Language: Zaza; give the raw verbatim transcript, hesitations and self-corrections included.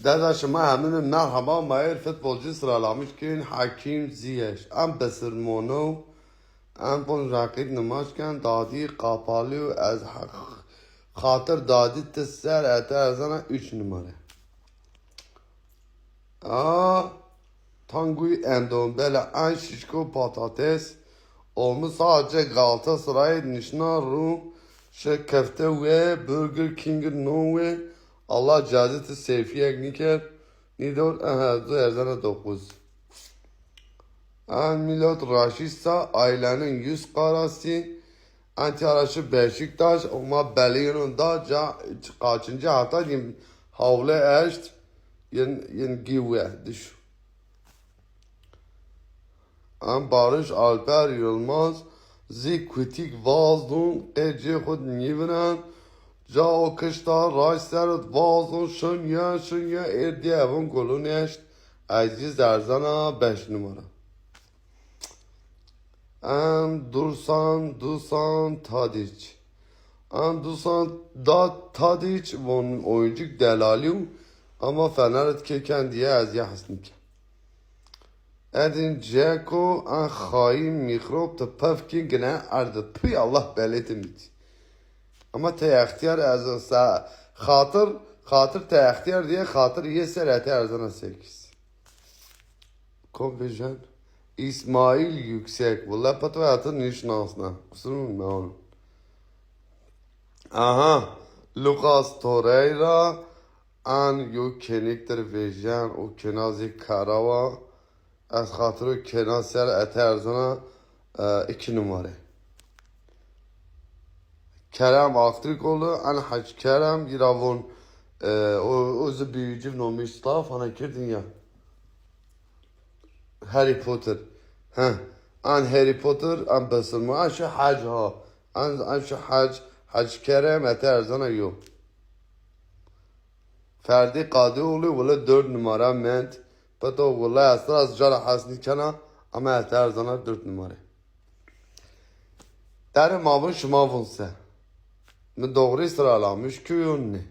Deda şima hemini merheba, ma êr futbolcî sıralamış kirin, Hakim Ziyech. Em besirmono, em bon rakîb nimaç ken, dadî qapalî û ez xatir dadî ti ser ete erzana üç numare. A, Tanguy Endombele, en şişko patates, olmuş sadece Galatasaray'ı nişna ru, şe kefte we, Burger King non we, Allah cazeti seyfiyek niker, nidor, aha, du erzana dokuz. En millet raşista, ailenin yüz karası, en tiaraşı Beşiktaş, ama belirun da ca, kaçıncı hafta din havle eşt, yin, yin giwe, düşün. Em Barış Alper Yılmaz zî kutik vazdun, qê cê xwu nîvinen. Ca o kişta raş ser id vazdun, şin ya, şin ya, êr dî evin golun eşt. Ez zî zerzena beş numara. Em Dursan, Dusan Tadiç. Em Dusan da Tadiç von oyuncuk delalî û ama Fener id kê ken diye ez ya hesnî ke. Edin Ceko, en xayîn mîkrop, ti pevkîn gine erdit. Pî Allah belê ti mîtî. Ama te extiyar ez sa xatir, xatir te extiyar diye xatir ye ser ete erzana sekiz. Kom vêjen? İsmail Yüksek. Wala peto ete nişnasna. Kusurun me on. Aha. Lucas Torreira. An yo keniktir vêjen, o kena zî karawa. Ez xatiro kena ser ete erzana, e, iki numare. Kerem Aktürkoğlu, en Hac Kerem, yira von, e, o, o zî büyücü nomiş ta fana kirdin ya. Harry Potter. He. An Harry Potter, an besilmo. An şu Hac ha. An, an şu Hac, Hac Kerem, ete erzana yo. Ferdî Qadîoğlu wile dört numara mend. Peto wile ez ra cara hes nîkena, ama ez her zana dört numare. Derê ma vun şima vun se. Mi doğru sıralamış ki yon ne?